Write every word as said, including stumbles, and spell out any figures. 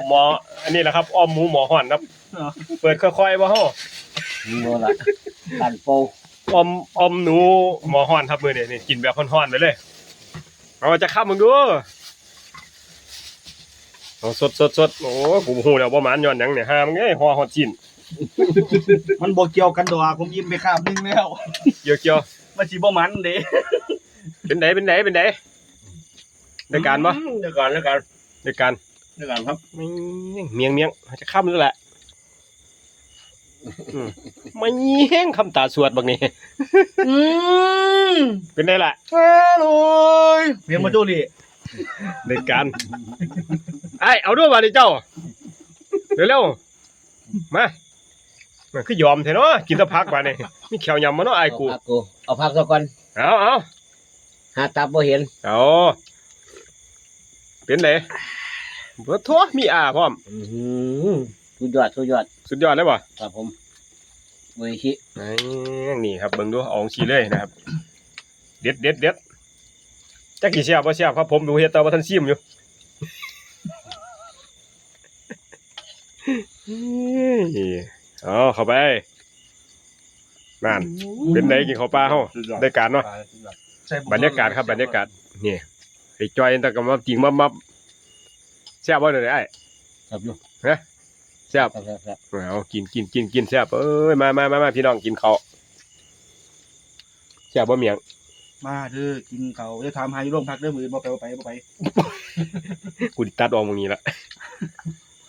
หมอ อันนี้แหละครับ อ้อมหมูหมอฮ้อนครับ เปิดค่อยๆ บ่ฮ้อ นี่บ่ล่ะตันโป อ้อมอ้อมหนูหมอฮ้อนครับมื้อนี้ นี่กินแบบฮ้อนๆ ไปเลย เอาจะค้ำมึงดู เอาสดสดสด โอ้ กูฮู้แล้วบ่หมานย้อนหยังเนี่ย หามึงเอ้ย ห่อฮอดชิ้น มันบ่เกี่ยวกันดอก ผมยิ้มไปคาบหนึงแล้ว เกี่ยวเกี่ยว มันสิบ่มันเด้ เป็นไดเป็นไดเป็นไดได้การบ่ เดี๋ยวก่อนเดี๋ยวก่อน ได้การ เดี๋ยวก่อนครับ เมียงเมียงเมียงจะค้ำแล้วแหละ อืมไม่แห้งคำตาสวดบักนี่ อืม เป็นไดล่ะ อร่อยเมียงมาโจลี ในการไอ้ายเอาด้วยว่าดิเจ้า เร็วๆมามันคือยอมแท้เนาะ กินแตะพักบาดนี่ มีแขวยำมาเนาะไอ้ายกู เอาผักกูเอาผักซะก่อน เอาเอา หาตับบ่เห็น เอาเป็นไดเบิดทั่วมีอาพร้อม อื้อหือสุดยอดสุดยอด สุดยอดเลยบ่ ครับผมโออิชิ นี่นี่ครับเบิ่งดูเอาของชีเลยนะครับ เด็ดเด็ดเด็ดจักกี่แซ่บบ่แซ่บครับผมดูเฮ็ดแต่ว่าท่านซิมอยู่ นี่เอาเข้าไปนั่นเป็นไดกินข้าวปลาเฮาได้การเนาะ บรรยากาศครับบรรยากาศ นี่ไอ้จอยแต่ก็มาจริงมามาแซ่บบ่เดี๋ยวนี้ไอ้ ครับอยู่ ฮะแซ่บ ครับครับครับ เอากินกินกินกินแซ่บเอ้ยมามามามาพี่น้องกินข้าวแซ่บบ่เมียง มาเด้อกินเขาวอย่าถามหาอยู่โรงพักเด้อมื้อบ่ไปบ่ไปบ่ไป กูตัดออกมึงนี้ละ